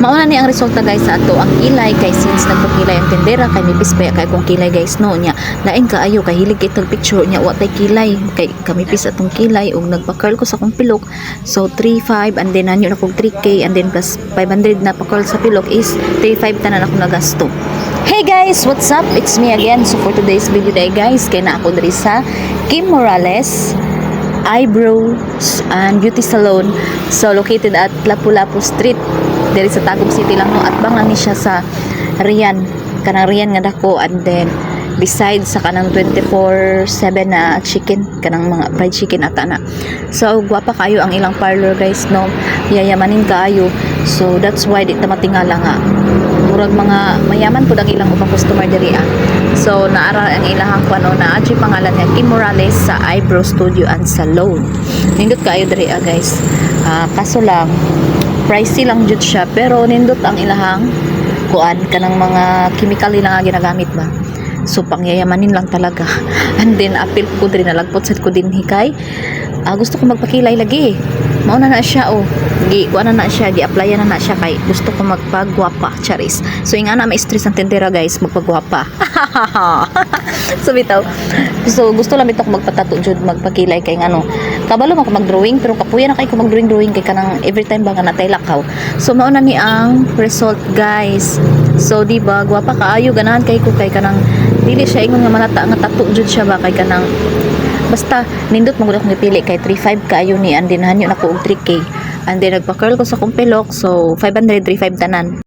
Mauna ni ang resulta, guys, sa ato ang kilay kay since nagpakilay ang tindera kay mipis pa kay kong kilay, guys, no. Nya lain kaayo kay hilig kay tag picture nya wa tay kilay kay kamipis atong kilay ug nagpa-curl ko sa akong pilok. So 3.5 and then hanyo na kog 3K and then plus 500 na pa-curl sa pilok is 3.5 tanan ako nagasto. Hey guys, what's up? It's me again. So for today's video day, guys, kay na ako diri sa Kim Morales Eyebrows and Beauty Salon. So located at Lapu-Lapu Street diri sa Tagum City lang, no, atbang lang ni siya sa Rian, kanang Rian nga dako, and then besides sa kanang 24/7 na chicken, kanang mga fried chicken ata na. So gwapa kayo ang ilang parlor, guys, no, yayamanin kaayo. So that's why di ta matingala nga murag mga mayaman pud ang ilang ubang customer diri ah. So naara ang ilahang kuno na adyo'y pangalan niya, Kim Morales sa Eyebrow Studio and Salon. Nindot kaayo diri ah, guys. Ah, kaso lang pricey lang jud siya, pero nindot ang ilahang kuan, kanang mga chemical nila nga ginagamit ba. So pangyayamanin lang talaga. And then apil ko diri, nalagpot sad ko din hikay. Ah, gusto ko magpakilay lagi. Mao na na siya oh. Gi kuan na na siya, gi-applyan na na siya kay gusto ko magpagwapa, charis. So ingana ma stress ang tindera, guys, magpagwapa. So bitaw. So gusto lang bitaw ko magpatato jud, magpakilay kay ngano. Kabalo man ko mag-drawing pero kapuya na kay ko mag-drawing drawing kay kanang every time ba nga natay lakaw. So mao na ni ang result, guys. So di ba gwapa kaayo, ganahan kay ko kay kanang dili siya ingon nga malata nga tattoo jud siya ba, kay kanang basta nindot mo gud akong gipili kay 3.5 kaayo ni and then hanyo na ko og 3K and then nagpa-curl ko sa akong pilok, so 500, 3.5 tanan.